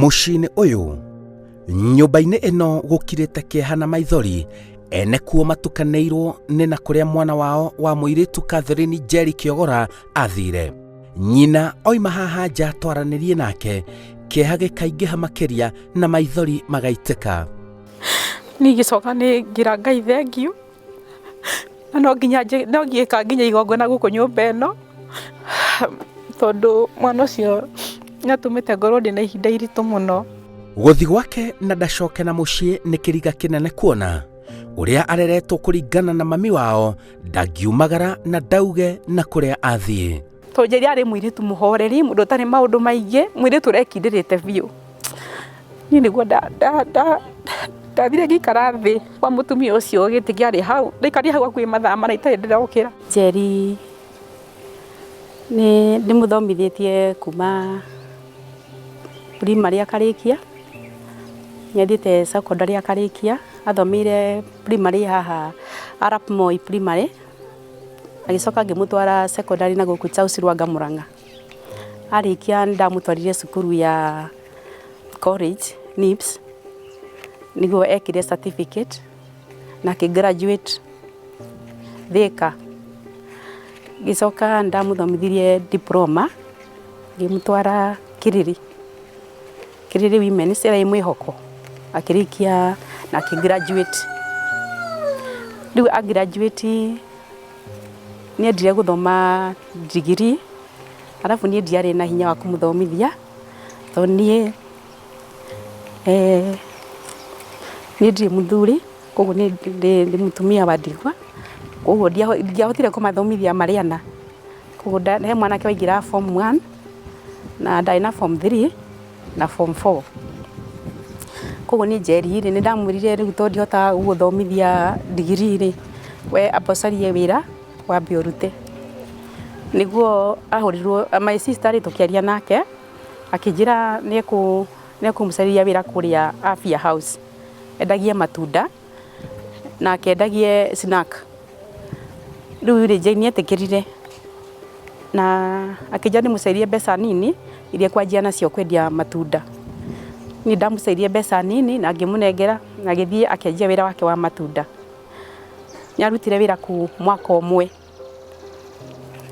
Mũciĩ-inĩ ũyũ, nyũmba-inĩ ĩno gũkirĩte kĩeha na maithori, ene kuo matukanĩirwo nĩ na kũrĩa mwana wao wa mũirĩtu Catherine Njeri Kĩogora athire. Nyina oima haha nja twaranĩrie nake, kĩeha gĩkaingĩha makĩria na maithori magaitĩka. Niĩ ngĩcoka nĩ ngĩra Ngai thengiũ, na no nginya no ngĩka nginya igongona gũkũ nyũmba ĩno, tondũ mwana ũcio nĩ atũmĩte ngorwo ndĩna ihinda iritũ mũno. Gũthi gwake na ndacoke na mũciĩ nĩ kĩriga kĩnene kuona ũrĩa areretwo kũringana na mami wao ndangiumagara na ndauge na kũrĩa athiĩ. Tondũ Njeri arĩ mũirĩtu mũhoreri, mũndũ ũtarĩ maũndũ maingĩ, mũirĩtu ũrekindĩrĩte biũ. Niĩ nĩguo ndathire ngĩikara thĩ kwa mũtumia ũcio gĩtĩ kĩarĩ hau, ndaikarire hau hakuhĩ mathaa mana itarĩ ndĩrokĩra. Njeri nĩ ndĩmũthomithĩtie kuma primary akarĩkia, nĩ athiĩte secondary akarĩkia, athomeire primary haha Arap Moi Primary. Agĩcoka ngĩmũtwara secondary na gũkũ Charles Lwanga Mũrang'a. Arĩkia nĩ ndamũtwarire cukuru ya college NIBS nĩguo ekire certificate na akĩ graduate Thĩka. Ngĩcoka nĩ ndamũthomithirie diploma ngĩmũtwara Kĩrĩrĩ. Kĩrĩrĩ Women's ĩrĩa ĩ Mwĩhoko, akĩrĩkia na akĩ graduate. Rĩu a graduate nĩ endire gũthoma degree, arabu niĩ ndiarĩ na hinya wa kũmũthomithia, tondũ niĩ niĩ ndirĩ mũthuri, koguo niĩ ndĩ mũtumia wa ndigwa, koguo ndiahotire kũmathomithia marĩ ana. Koguo he mwanake waingĩraga form one, na ndarĩ na form 3 na form 4. Koguo niĩ Njeri rĩ, nĩ ndamwĩrire rĩu tondũ ndihotaga gũgũthomithia degree rĩ, we amba ũcarie wĩra wambe ũrute. Nĩguo ahũrirwo, my sister rĩ, tũkĩaria nake akĩnjĩra nĩ ekũmũcarĩria wĩra kũrĩa Afia House, endagie matunda na akendagie snack. Rĩu rĩ, Jane nĩ etĩkĩrire na akĩnjĩra ndĩmũcarie mbeca nini iria ekwanjia nacio kwendia matunda. Niĩ ndamũcairie mbeca nini na ngĩmũnengera na agĩthiĩ akĩanjia wĩra wake wa matunda. Nĩ arutire wĩra kũu mwaka ũmwe,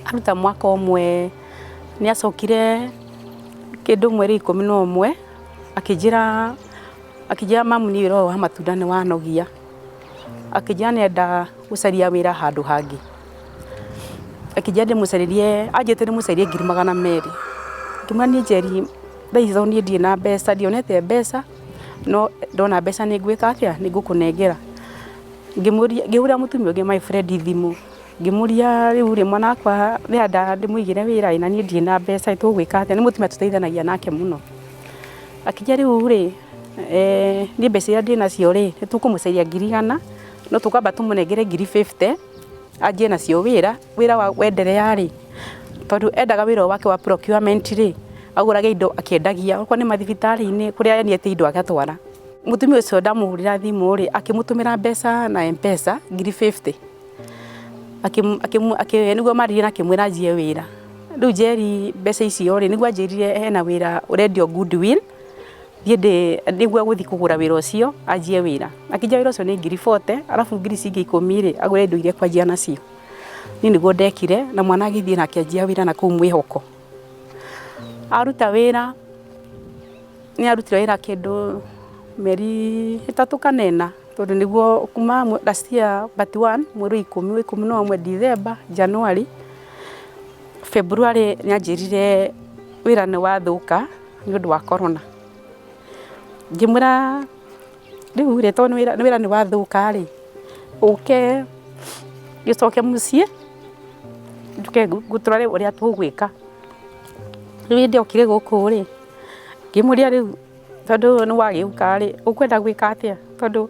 aruta mwaka ũmwe nĩ acokire kĩndũ mweri 11 akĩnjĩra mamu niĩ wĩra ũyũ wa matunda nĩ wanogia. Akĩnjĩra nĩ enda gũcaria wĩra handũ hangĩ. Akĩnjĩra ndĩmũcarĩrie, anjĩrĩte ndĩmũcarĩrie 200,000. Ngĩmwĩra niĩ Njeri thaa ici tondũ niĩ ndirĩ na mbeca, ndionete mbeca, no ndona mbeca nĩ ngwĩka atĩa, nĩ ngũkũnengera. Ngĩmũria, ngĩhũrĩra mũtumia ũngĩ my friend thimũ, ngĩmũria rĩu rĩ, mwana wakwa nĩ arenda ndĩmũigĩre wĩra ĩ, na niĩ ndirĩ na mbeca ĩ, tũgwĩka atĩa? Nĩ mũtumia tũteithanagia nake mũno. Akĩnjĩra rĩu rĩ, niĩ mbeca iria ndĩnacio rĩ, nĩ tũkũmũcaria 100,000, no tũkwamba tũmũnengere 50,000 anjie nacio wĩra, wĩra wenderea rĩ, tondũ endaga wĩra ũyũ wake wa procurement rĩ, agũrage indo akĩendagia, okorwo nĩ mathibitarĩ-inĩ kũrĩa endete indo agatwara. Mũtumia ũcio ndamũhũrĩra thimũ rĩ, akĩmũtũmĩra mbeca na M-Pesa 50,000. Nĩguo maririe na akĩmwĩra anjie wĩra. Rĩu Njeri mbeca icio rĩ, nĩguo anjĩrire hena wĩra ũrendio Goodwill, thiĩ nĩguo egũthiĩ kũgũra wĩra ũcio anjie wĩra. Akĩnjĩra wĩra ũcio nĩ 40,000 arabu ngiri ici ingĩ 10 rĩ, agũre indo iria ekwanjia nacio. Niĩ nĩguo ndekire na mwana agĩthiĩ na akĩanjia wĩra na kũu Mwĩhoko. Aruta wĩra, nĩ arutire wĩra kĩndũ mĩeri 3 kana 4. Tondũ nĩguo kuma last year but one mweri wa ikũmi, wa 11 December, January, February nĩ anjĩrire wĩra nĩ wathũka nĩ ũndũ wa corona. Ngĩmwĩra rĩu rĩ tondũ wĩra nĩ wathũka rĩ, ũke ngĩcoke mũciĩ njũke tũrore ũrĩa tũgwĩka. Rĩu hĩndĩ okire gũkũ rĩ, ngĩmũria rĩu tondũ nĩ wagĩũka rĩ, ũkwenda gwĩka atĩa? Tondũ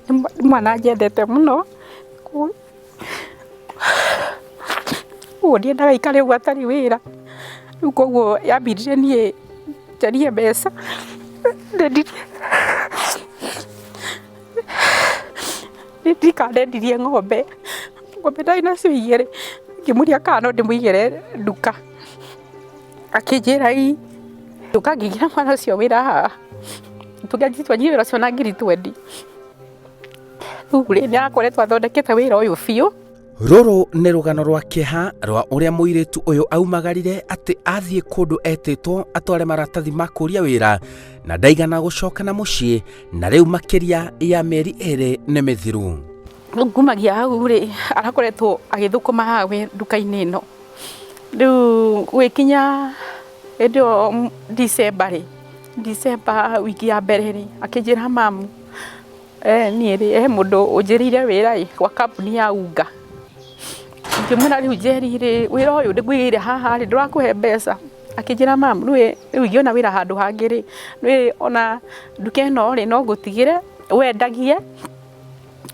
nĩ mwana nyendete mũno, koguo ndiendaga aikare ũguo atarĩ wĩra. Rĩu koguo yambindire niĩ njarie mbeca, ndirikana ndendirie ng'ombe, ng'ombe ndarĩ nacio igĩrĩ, ngĩmũria kana no ndĩmũigĩre nduka, akĩnjĩra ii. Ngĩũka ngĩigĩra mwana ũcio wĩra haha, twanjirie wĩra ũcio na 20,000. Rĩu rĩ, nĩ arakoretwo athondekete wĩra ũyũ biũ. Rũrũ nĩ rũgano rwa kĩeha rwa ũrĩa mũirĩtu ũyũ aumagarire atĩ athiĩ kũndũ etĩtwo atware maratathi ma kũria wĩra na ndaigana gũcoka na mũciĩ, na rĩu makĩria ya mĩeri 2 nĩ mĩthiru. Rĩu ngumagia hau rĩ, arakoretwo agĩthũkũma haha nduka-inĩ ĩno. Rĩu gũgĩkinya hĩndĩ ĩyo December rĩ, December wiki ya mbere rĩ, akĩnjĩra mamu, niĩ rĩ, he mũndũ ũnjĩrĩire wĩra ĩ gwa kambuni ya unga. Ngĩmwĩra rĩu Njeri rĩ, wĩra ũyũ ndĩkũigĩire haha rĩ, ndũrakũhe mbeca. Akĩnjĩra mamu, rĩu ingĩona wĩra handũ hangĩ rĩ, rĩu ona nduka ĩno rĩ, no ngũtigĩre wendagie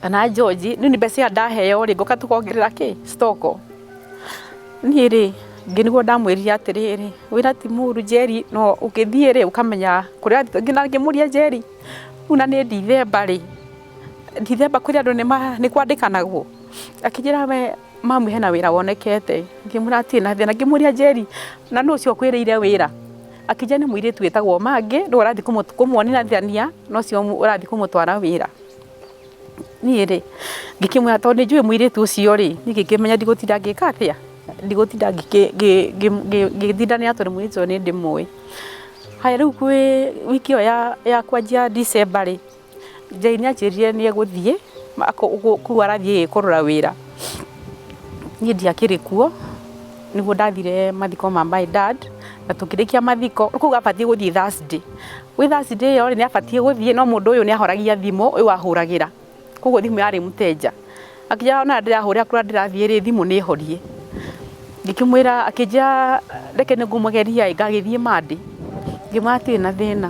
kana George, rĩu nĩ mbeca iria ndaheo rĩ, ngoka tũkongerera kĩ stock. Niĩ rĩ, nĩguo ndamwĩrire atĩrĩrĩ, wĩra ti mũru Njeri, no ũngĩthiĩ rĩ, ũkamenya kũrĩa ũrathiĩ. Na ngĩmũria Njeri, rĩu na nĩ Dithemba rĩ, Dithemba kũrĩ andũ nĩ kwandĩkanagwo. Akĩnjĩra we mamu hena wĩra wonekete. Ngĩmwĩra hatirĩ na thĩna. Ngĩmũria Njeri, na nũ ũcio ũkwĩrĩire wĩra? Akĩnjĩra nĩ mũirĩtu wĩtagwo Maggie, nĩwe ũrathiĩ kũmuonithania na ũcio ũrathiĩ kũmũtwara wĩra. Niĩ rĩ, ngĩkĩmwĩra tondũ nĩ njũĩ mũirĩtu ũcio rĩ, niĩ ngĩkĩmenya ndigũtinda ngĩka atĩa, ndigũtinda ngĩtindanĩra tondũ mũirĩtu ũcio nĩ ndĩmũĩ. Haya rĩu kwĩ wiki ĩyo ya kwanjia December rĩ, Njeri nĩ anjĩrire nĩ egũthiĩ kũu arathiĩ kũrora wĩra. Niĩ ndiakĩrĩ kuo, nĩguo ndathire mathiko ma my dad, na tũkĩrĩkia mathiko, kũu abatiĩ gũthiĩ Thursday. Gwĩ Thursday ĩyo rĩ, nĩ abatiĩ gũthiĩ no mũndũ ũyũ nĩ ahoragia thimũ, ũyũ ahũragĩra. Koguo thimũ yarĩ mũteja. Akĩnjĩra ona ndĩrahũrĩra kũrĩa ndĩrathiĩ rĩ, thimũ nĩ horie. Ngĩkĩmwĩra, akĩnjĩra reke nĩ ngũmũgeria ĩ, ngagĩthiĩ Monday. Ngĩmwĩra hatirĩ na thĩna.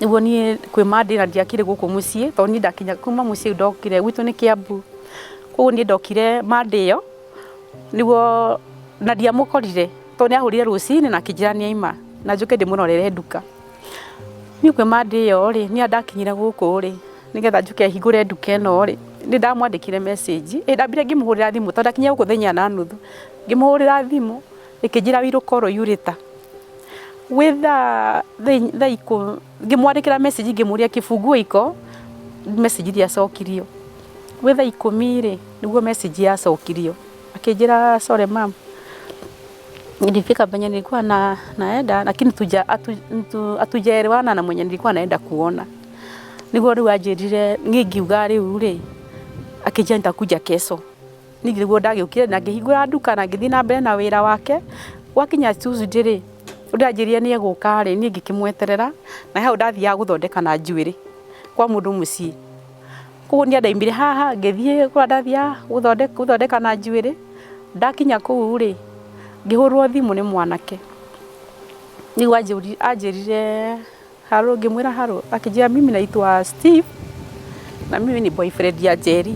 Nĩguo niĩ kwĩ Monday na ndiakĩrĩ gũkũ mũciĩ, tondũ niĩ ndakinya kuma mũciĩ ndokire, gwitũ nĩ Kiambu. Koguo niĩ ndokire Monday ĩyo, nĩguo na ndiamũkorire, tondũ nĩ ahũrire rũcinĩ na akĩnjĩra nĩ aima, na njũke ndĩmũrorere nduka. Niĩ kwĩ Monday ĩyo rĩ, niĩ ndakinyire gũkũ rĩ, nĩgetha njũke hingũre nduka ĩno rĩ, nĩ ndamwandĩkire message, ĩ ndambire ngĩmũhũrĩra thimũ tondũ ndakinyire gũkũ 4:30, ngĩmũhũrĩra thimũ ĩkĩnjĩra will call you later. Gwĩ thaa ngĩmwandĩkĩra message ngĩmũria kĩbunguo iko, message ndĩacokirio. Gwĩ thaa 10 rĩ, nĩguo message yacokirio. Akĩnjĩra sorry ma'am, nilifika penye nilikuwa naenda lakini hatujaelewana na mwenye nilikuwa naenda kuona. Nĩguo rĩu anjĩrire niĩ ngiuga rĩu rĩ, akĩnjĩra nitakuja kesho. Niĩ nĩguo ndagĩũkire na ngĩhingũra nduka na ngĩthiĩ na mbere na wĩra wake. Gwakinya Tuesday rĩ, ũrĩa anjĩrire nĩ egũka rĩ, niĩ ngĩkĩmweterera na hau ndathiaga gũthondeka na njuĩrĩ kwa mũndũ mũciĩ. Koguo niĩ ndaumire haha ngĩthiĩ kũrĩa ndathiaga gũthondeka na njuĩrĩ, ndakinya kũu rĩ, ngĩhũrĩrwo thimũ nĩ mwanake. Nĩguo anjĩrire haro, ngĩmwĩra haro, akĩnjĩra mimi naitwa Steve na mimi ni boyfriend ya Njeri.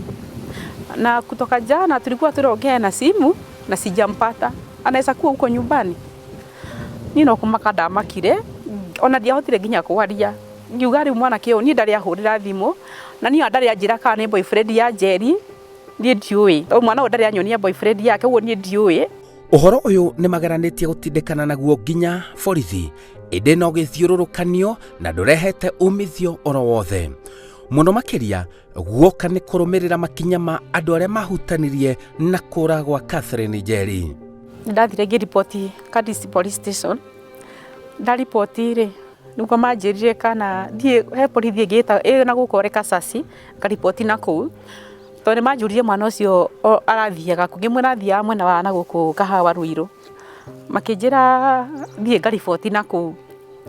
Na kutoka jana tulikuwa tunaongea na simu na sijampata. Anaweza kuwa huko nyumbani. Niĩ no kũmaka ndamakire, ona ndiahotire nginya kwaria. Ngiuga rĩu mwanake ũyũ niĩ ndarĩ ahũrĩra thimũ, na niĩ ona ndarĩ anjĩra kana nĩ boyfriend ya Njeri, niĩ ndiũĩ. Tondũ mwana ũyũ ndarĩ anyonia boyfriend yake, ũguo niĩ ndiũĩ. Ũhoro ũyũ nĩ mageranĩtie gũtindĩkana naguo nginya borithi, ĩndĩ no gĩthiũrũrũkanio na ndũrehete umithio oro wothe. Mũno makĩria guoka nĩ kũrũmĩrĩra makinya ma andũ arĩa mahutanirie na kũra gwa Catherine Njeri. Ndathire ngĩriboti Kandisi Police Station. Ndariboti rĩ, nĩguo manjĩrire kana thiĩ he borithi ĩngĩ ĩ na gũkũ Olekasasi, ngariboti na kũu. Tondũ nĩ manjũririe mwana ũcio arathiaga kũ, ngĩmwĩra athiaga mwena wa na gũkũ Kahawa Ruiru. Makĩnjĩra thiĩ ngariboti na kũu.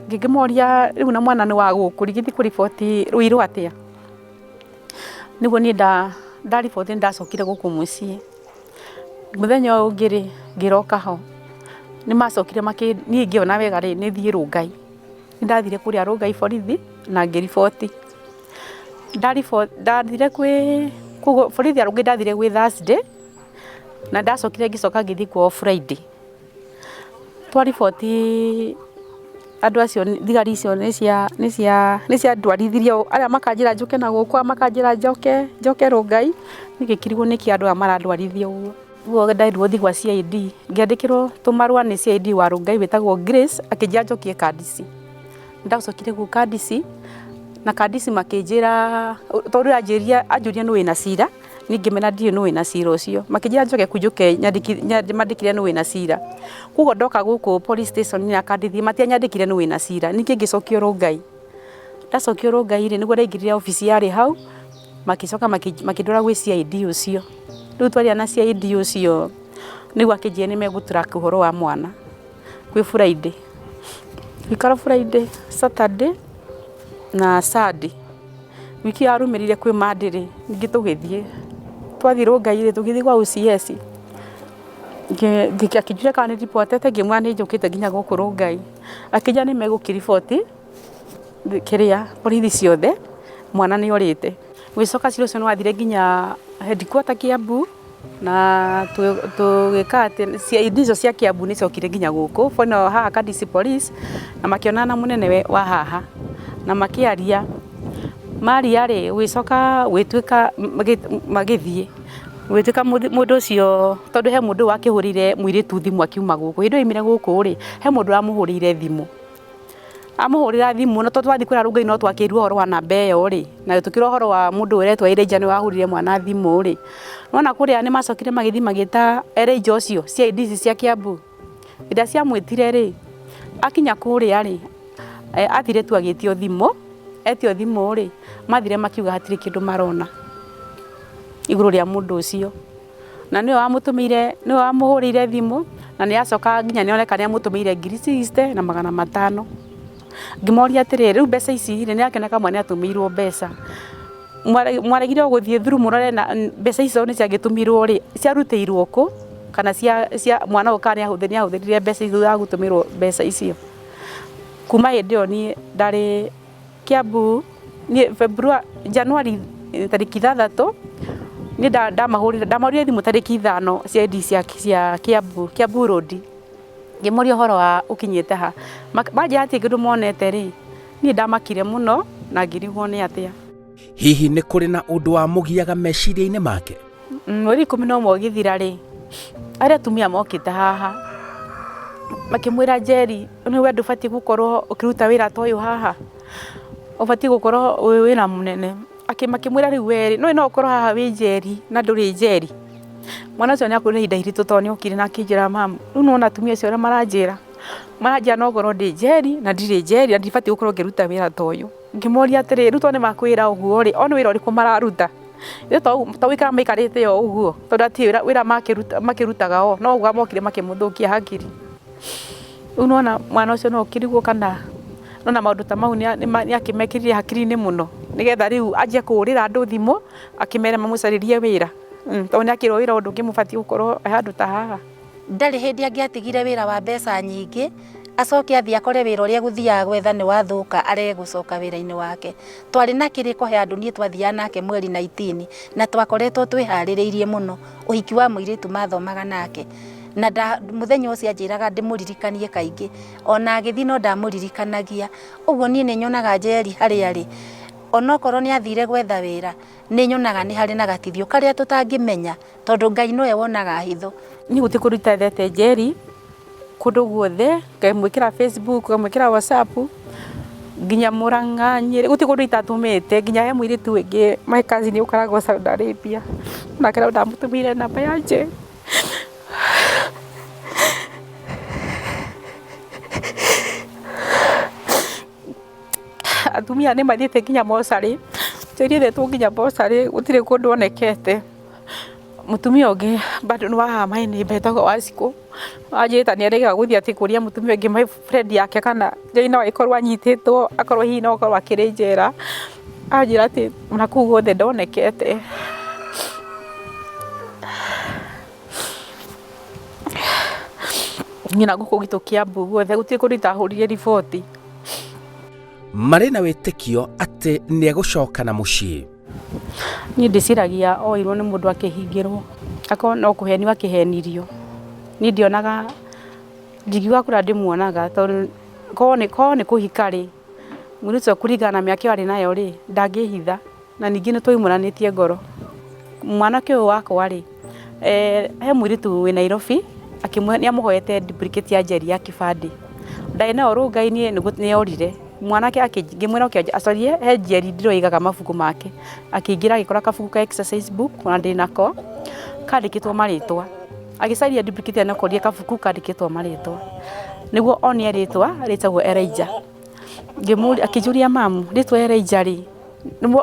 Ngĩkĩmoria rĩu na mwana nĩ wa gũkũ, ingĩthiĩ kũriboti Ruiru atĩa? Nĩguo niĩ ndariboti nĩ ndacokire gũkũ mũciĩ. Mũthenya ũyũ ũngĩ rĩ, ngĩroka ho. Nĩ macokire niĩ ngĩona wega rĩ, nĩ thiĩ Rongai. Nĩ ndathire kũrĩa Rongai borithi na ngĩriboti. Ndathire kwĩ borithi ya Rongai ndathire gwĩ Thursday na ndacokire ngĩcoka ngĩthiĩ kwao Friday. Twariboti andũ acio, thigari icio nĩ ciandwarithirie arĩa makanjĩra njũke na gũkũ, arĩa makanjĩra njoke Rongai, niĩ ngĩkĩrigwo nĩkĩ andũ aya marandwarithia ũguo. Ũguo nderirwo thiĩ gwa CID, ngĩandĩkĩrwo tũmarũa nĩ CID wa Rongai wĩtagwo Grace, akĩnjĩra njokie kandi ici. Ndacokire kũu kandi ici, na kandi ici makĩnjĩra, tondũ anjĩria anjũria nũ wĩna cira, niĩ ngĩmera ndiũĩ nũ wĩna cira ũcio. Makĩnjĩra njoke kũu njũke mandĩkĩre nũ wĩna cira. Koguo ndoka gũkũ police station na kandi matianyandĩkĩire nũ wĩna cira, ningĩ ngĩcokio Rongai. Ndacokio Rongai rĩ, nĩguo ndaingĩrire obici yarĩ hau, magĩcoka makĩndwara gwĩ CID ũcio. Rĩu twaria na CID ũcio nĩguo akĩnjĩra nĩ megũ track ũhoro wa mwana kwĩ Friday. Ngĩikara Friday, Saturday na Sunday. Wiki ĩyo yarũmĩrĩire kwĩ Monday rĩ, ningĩ tũgĩthiĩ. Twathiĩ Rongai rĩ, tũgĩthiĩ gwa OCS, akĩnjũria kana nĩ ribotete, ngĩmwĩra nĩ njũkĩte nginya gũkũ Rongai. Akĩnjĩra nĩ megũkĩriboti kĩrĩa borithi ciothe, mwana nĩ orĩte. Gũgĩcoka cira ũcio nĩ wathire nginya headquarter Kiambu na tũgĩka atĩ CID icio cia Kiambu nĩ ciokire nginya gũkũ no haha Kadisi Police na makĩonana na mũnene wa haha na makĩaria. Maria rĩ, gũgĩcoka gũgĩtuĩka magĩthiĩ gũgĩtuĩka mũndũ ũcio tondũ he mũndũ wakĩhũrĩire mũirĩtu thimũ akiuma gũkũ. Hĩndĩ ĩyo aumire gũkũ rĩ, he mũndũ wamũhũrĩire thimũ. Amũhũrĩra thimũ na tondũ twathiĩ kwĩra Rũngai no twakĩirwo ũhoro wa namba ĩyo rĩ, na tũkĩrwo ũhoro wa mũndũ ũretwo Elijah nĩwe wahũrĩire mwana thimũ rĩ, nĩwona kũrĩa nĩ macokire magĩthiĩ magĩta Elijah ũcio CID ici cia Kiambu. Hĩndĩ ĩrĩa ciamwĩtire rĩ, akinya kũrĩa rĩ, athire tu agĩtio thimũ, etio thimũ rĩ, mathire makiuga hatirĩ kĩndũ marona igũrũ rĩa mũndũ ũcio. Na nĩwe wamũtũmĩire, nĩwe wamũhũrĩire thimũ, na nĩ acoka nginya nĩ oneka nĩ amũtũmĩire ngiri sixty na magana matano. Ngĩmoria atĩrĩrĩ, rĩu mbeca ici rĩ, nĩ arakĩoneka mwana nĩ atũmĩirwo mbeca, mwaregire o gũthiĩ through mũrore mbeca icio nĩ ciagĩtũmirwo rĩ, ciarutĩirwo kũ, kana cia mwana ũyũ kana nĩ ahũthĩrire mbeca icio thutha wa gũtũmĩrwo mbeca icio. Kuma hĩndĩ ĩyo niĩ ndarĩ Kiambu niĩ February, January tarĩki 6 niĩ ndamahũrĩire ndamahũrĩire thimũ tarĩki 5 cia ID cia Kiambu, Kiambu Road, ngĩmoria ũhoro wa ũkinyĩte ha, manjĩra hatirĩ kĩndũ monete rĩ, niĩ ndamakire mũno na ngĩrigwo nĩ atĩa. Hihi nĩ kũrĩ na ũndũ wamũgiaga meciria-inĩ make? Mweri 11 ũgĩthira rĩ, arĩa atumia mokĩte haha makĩmwĩra Njeri, nĩ we ndũbatiĩ gũkorwo ũkĩruta wĩra ta ũyũ haha, ũbatiĩ gũkorwo wĩ wĩra mũnene. Makĩmwĩra rĩu we rĩ, no ũkorwo haha wĩ Njeri na ndũrĩ Njeri. Mwana ũcio nĩ akorirwo na ihinda iritũ tondũ nĩ okire na akĩnjĩra mamu, rĩu nĩ wona atumia acio ũrĩa maranjĩra, maranjĩra no ngorwo ndĩ Njeri na ndirĩ Njeri na ndibatiĩ gũkorwo ngĩruta wĩra ta ũyũ. Ngĩmoria atĩrĩrĩ, rĩu tondũ nĩ makwĩra ũguo rĩ, o nĩ wĩra ũrĩkũ mararuta? Ithuĩ to gũikara maikarĩte o ũguo tondũ hatirĩ wĩra makĩrutaga o, no ũguo mokire makĩmũthũkia hakiri. Rĩu nĩ wona mwana ũcio no ũkĩrigwo kana nĩ wona maũndũ ta mau nĩ akĩmekĩrire hakiri-inĩ mũno nĩgetha rĩu anjie kũhũrĩra andũ thimũ akĩmere mamũcarĩrie wĩra, tondũ nĩ akĩrwo wĩra ũyũ ndũngĩmũbatiĩ gũkorwo e handũ ta haha. Ndarĩ hĩndĩ angĩatigire wĩra wa mbeca nyingĩ, acoke athiĩ akore wĩra ũrĩa egũthiaga gwetha nĩ wathũka arege gũcoka wĩra-inĩ wake. Twarĩ na kĩrĩko he andũ niĩ twathiaga nake mweri 19 na twakoretwo twĩharĩrĩirie mũno ũhiki wa mũirĩtu mathomaga nake. Na mũthenya ũcio anjĩraga ndĩmũririkanie kaingĩ, ona agĩthiĩ no ndamũririkanagia. Ũguo niĩ nĩ nyonaga Njeri harĩa arĩ, onokorwo nĩ athire gwetha wĩra, nĩ nyonaga nĩ harĩ na gatithio karĩa tũtangĩmenya tondũ Ngai nowe wonaga hitho. Niĩ gũtirĩ kũndũ itethete Njeri, kũndũ guothe, ngamwĩkĩra Facebook, ngamwĩkĩra WhatsApp, nginya Mũrang'a, Nyĩrĩ, gũtirĩ kũndũ itatũmĩte, nginya he mũirĩtu ũngĩ my cousin ũkoragwo Saudi Arabia, onake no ndamũtũmĩire namba ya Njeri. Atumia nĩ mathiĩte nginya mocarĩ, Njeri ethetwo nginya mocarĩ gũtirĩ kũndũ onekete. Mũtumia ũngĩ bado nĩ wa haha my neighbour etagwo Wanjikũ, anjĩrĩte nĩ aregaga gũthiĩ atĩ kũria mũtumia ũngĩ my friend yake kana Njeri no agĩkorwo anyitĩtwo akorwo hihi no akorwo akĩrĩ njera, anjĩra atĩ ona kũu guothe ndonekete. Nginya gũkũ gwitũ Kiambu guothe gũtirĩ kũndũ itahũrire riboti. Marĩ na wĩtĩkio atĩ nĩ egũcoka na mũciĩ. Niĩ ndĩciragia oirwo nĩ mũndũ akĩhingĩrwo, akorwo no kũhenio akĩhenirio. Niĩ ndionaga, ndingiuga kũrĩa ndĩmuonaga tondũ korwo nĩ kũhika rĩ, mũirĩtu ũcio kũringana na mĩaka ĩyo arĩ nayo rĩ, ndangĩhitha. Na ningĩ nĩ twaimũranĩtie ngoro. Mwanake ũyũ wakwa rĩ, He mũirĩtu wĩ Nairobi nĩ amũhoete duplicate ya Njeri ya kĩbandĩ. Ndarĩ nayo rũnga-inĩ nĩ yorire. Mwanake ngĩmwĩra oke acarie he Njeri ndĩroigaga mabuku make. Akĩingĩra agĩkora kabuku ka exercise book ona ndĩ nako kandĩkĩtwo marĩtwa. Agĩcaria duplicate ĩyo nĩakorire kabuku kandĩkĩtwo marĩtwa. Nĩguo onire rĩtwa rĩtagwo Elijah. Ngĩmũria akĩnjũria mamu rĩtwa Elijah rĩ,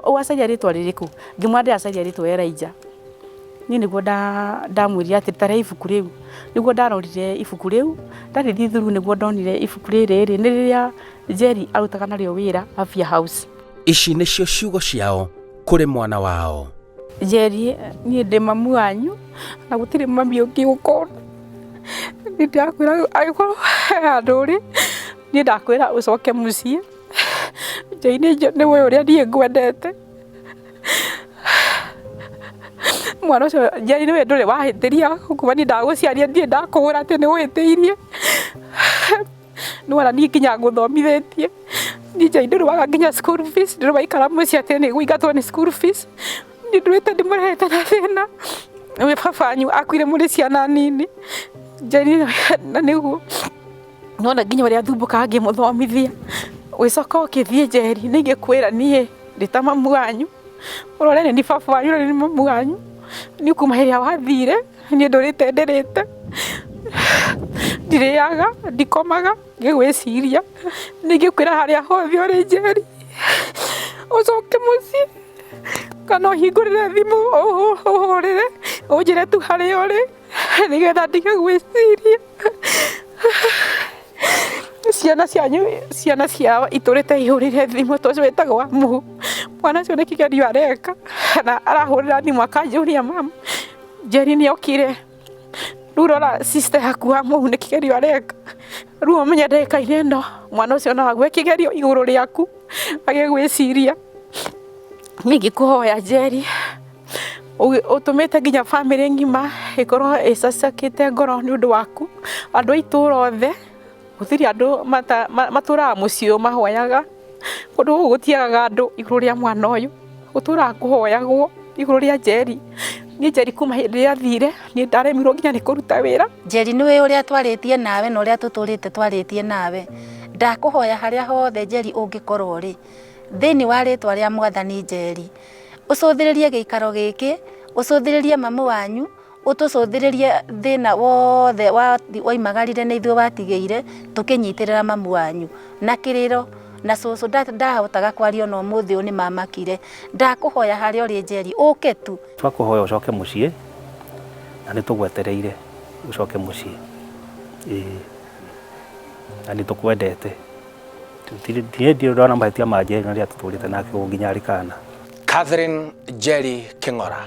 wacaria rĩtwa rĩrĩkũ? Ngĩmwĩra ndĩracaria rĩtwa Elijah. Niĩ nĩguo ndamwĩrire atĩ ta rehe ibuku rĩu, nĩguo ndarorire ibuku rĩu, ndarĩthiĩ through nĩguo ndonire ibuku rĩrĩ rĩ, nĩ rĩrĩa Njeri arutaga narĩo wĩra Afya House. Ici nĩcio ciugo ciao kũrĩ mwana wao. Njeri, niĩ ndĩ mamu wanyu na gũtirĩ mami ũngĩ ũkona. Niĩ ndĩrakwĩra angĩkorwo he handũ ũrĩ, niĩ ndakwĩra ũcoke mũciĩ. Njeri nĩ ũĩ ũrĩa niĩ ngwendete. Mwana ũcio Njeri nĩwe ndũrĩ wahĩtĩria kuma niĩ ndagũciarire ndirĩ ndakũhũra atĩ nĩ ũhĩtĩirie. Nĩwona niĩ nginya ngũthomithĩtie, niĩ Njeri ndũrĩ waga nginya school fees, ndũrĩ waikara mũciĩ atĩ nĩ ũingatwo nĩ school fees, niĩ ndũrĩte ndĩmũrerete na thĩna. Nĩũĩ baba wanyu akuire mũrĩ ciana nini, Njeri na nĩguo nĩwona nginya ũrĩa thumbũkaga ngĩmũthomithia, ũgĩcoka ũkĩthiĩ Njeri, nĩ ingĩkwĩra niĩ ndĩ ta mamu wanyu, ũrore nĩ niĩ baba wanyu na nĩ niĩ mamu wanyu, niĩ kuma hĩndĩ ĩrĩa wathire niĩ ndũrĩte ndĩrĩte, ndirĩaga, ndikomaga ngĩgwĩciria, nĩ ingĩkwĩra harĩa hothe ũrĩ Njeri, ũcoke mũciĩ kana ũhingũrĩre thimũ ũhũrĩre ũnjĩre tu harĩa ũrĩ nĩgetha ndige gwĩciria. Ciana cianyu, ciana ciao itũrĩte ihũrĩre thimũ tondũ ũcio wĩtagwo Wamuhu, mwana ũcio nĩ kĩgerio areka na arahũrĩra thimũ akanjũria mama Njeri nĩ okire, rĩu rora sister yaku Wamuhu nĩ kĩgerio areka, rĩu ũmenye ndagĩka-inĩ ĩno mwana ũcio no agwe kĩgerio igũrũ rĩaku agĩgwĩciria. Niĩ ingĩkũhoya Njeri, ũtũmĩte nginya bamĩrĩ ng'ima ĩkorwo ĩcacakĩte ngoro nĩ ũndũ waku, andũ a itũra othe, gũtirĩ andũ matũraga mũciĩ ũyũ mahoyaga, kũndũ gũkũ gũtiagaga andũ igũrũ rĩa mwana ũyũ, gũtũraga kũhoyagwo igũrũ rĩa Njeri. Niĩ Njeri kuma hĩndĩ ĩrĩa athire, niĩ ndaremirwo nginya nĩ kũruta wĩra. Njeri nĩ ũĩ ũrĩa twarĩtie nawe na ũrĩa tũtũrĩte twarĩtie nawe, ndakũhoya harĩa hothe Njeri ũngĩkorwo ũrĩ, thĩinĩ wa rĩtwa rĩa mwathani Njeri, ũcũthĩrĩrie gĩikaro gĩkĩ, ũcũthĩrĩrie mamu wanyu, ũtũcũthĩrĩrie thĩna wothe woimagarire nĩ ithuĩ watigĩire, tũkĩnyitĩrĩra mamu wanyu na kĩrĩro na cũcũ ndahotaga kwaria ona ũmũthĩ ũyũ nĩ mamakire. Ndakũhoya harĩa ũrĩ Njeri, ũke tu. Twakũhoya ũcoke mũciĩ na nĩ tũgwetereire ũcoke mũciĩ. Ĩĩ na nĩ tũkwendete. Niĩ ndirĩ ndona mahĩtia ma Njeri na rĩrĩa tũtũrĩte nake ũguo nginya arĩ kana. Catherine Njeri Kĩng'ora,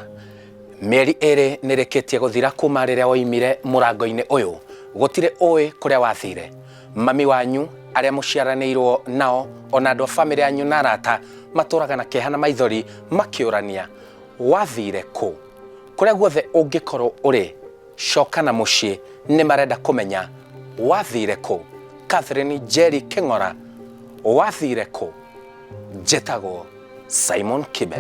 mĩeri ĩrĩ nĩ ĩrĩkĩtie gũthira kuma rĩrĩa woimire mũrango-inĩ ũyũ. Gũtirĩ ũĩ kũrĩa wathire. Mami wanyu, arĩa mũciaranĩirwo nao, ona andũ a bamĩrĩ yanyu na arata matũraga na kĩeha na maithori makĩũrania wathire kũ. Kũrĩa guothe ũngĩkorwo ũrĩ, coka na mũciĩ, nĩ marenda kũmenya wathire kũ. Catherine Njeri Kĩng'ora, wathire kũ? Njĩtagwo Simon Kibe.